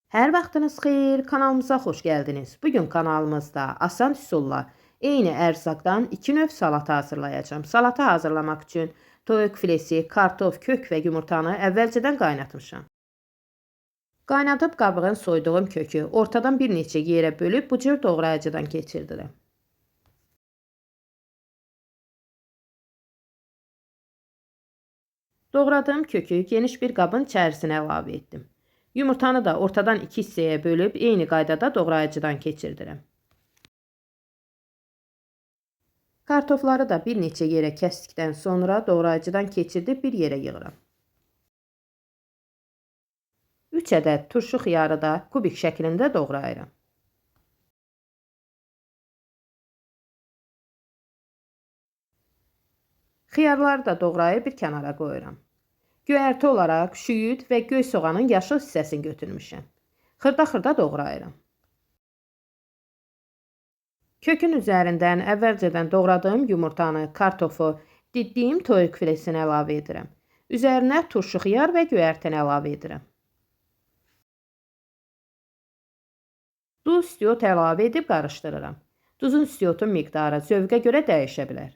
Hər vaxtınız xeyir, kanalımıza xoş gəldiniz. Bugün kanalımızda asan üsulla eyni ərzaqdan iki növ salata hazırlayacağım. Salata hazırlamaq üçün toyuq filesi, kartof, kök və yumurtanı əvvəlcədən qaynatmışam. Qaynadıb qabığını soyduğum kökü ortadan bir neçə yerə bölüb bu cür doğrayıcıdan keçirdirəm. Doğradığım kökü geniş bir qabın içərisinə əlavə etdim. Yumurtanı da ortadan iki hissəyə bölüb eyni qaydada doğrayıcıdan keçirdirəm. Kartofları da bir neçə yerə kəsdikdən sonra doğrayıcıdan keçirdib bir yerə yığıram. 3 ədəd turşu xiyarı da kubik şəklində doğrayıram. Xiyarları da doğrayıb bir kənara qoyuram. Göyərti olaraq şüyüd və göy soğanın yaşıl hissəsini götürmüşəm. Xırda-xırda doğrayıram. Kökün üzərindən əvvəlcədən doğradığım yumurtanı, kartofu, diddiyim toyuq filesini əlavə edirəm. Üzərinə turşu xiyar və göyərtini əlavə edirəm. Duz, istiot əlavə edib qarışdırıram. Duzun istiotun miqdarı zövqə görə dəyişə bilər.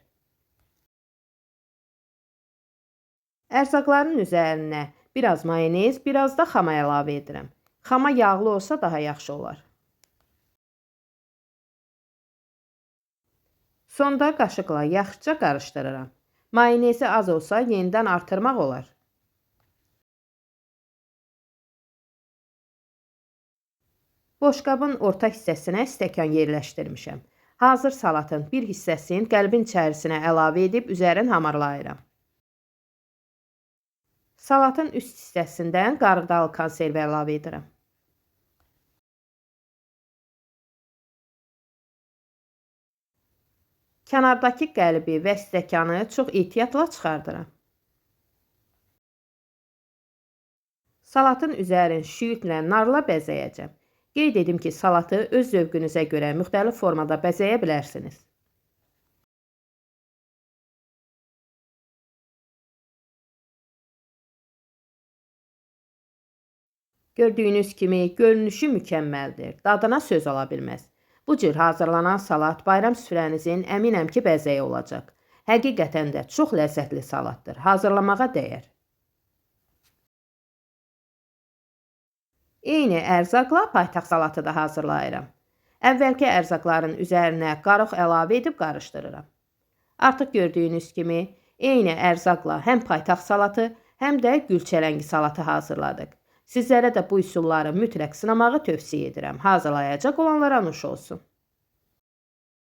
Ərzaqların üzərinə biraz mayonez, biraz da xama əlavə edirəm. Xama yağlı olsa daha yaxşı olar. Sonda qaşıqla yaxşıca qarışdırıram. Mayonezi az olsa yenidən artırmaq olar. Boşqabın orta hissəsinə stəkan yerləşdirmişəm. Hazır salatın bir hissəsini qəlbin içərisinə əlavə edib üzərini hamarlayıram. Salatın üst hissəsindən qarğıdalı konservi əlavə edirəm. Kənardakı qəlbi və stəkanı çox ehtiyatla çıxardıram. Salatın üzərini şüyüdlə, narla bəzəyəcəm. Qeyd edim ki, salatı öz zövqünüzə görə müxtəlif formada bəzəyə bilərsiniz. Gördüyünüz kimi görünüşü mükəmməldir. Dadına söz ola bilməz. Bu cür hazırlanan salat bayram süfrənizin əminəm ki, bəzəyi olacaq. Həqiqətən də çox ləzzətli salatdır. Hazırlamağa dəyər. Eyni ərzaqla paytaxt salatı da hazırlayıram. Əvvəlki ərzaqların üzərinə qarıq əlavə edib qarışdırıram. Artıq gördüyünüz kimi eyni ərzaqla həm paytaxt salatı, həm də gülçələngi salatı hazırladıq. Sizlərə də bu üsulları mütləq sınamağı tövsiyə edirəm. Hazırlayacaq olanlara nuş olsun.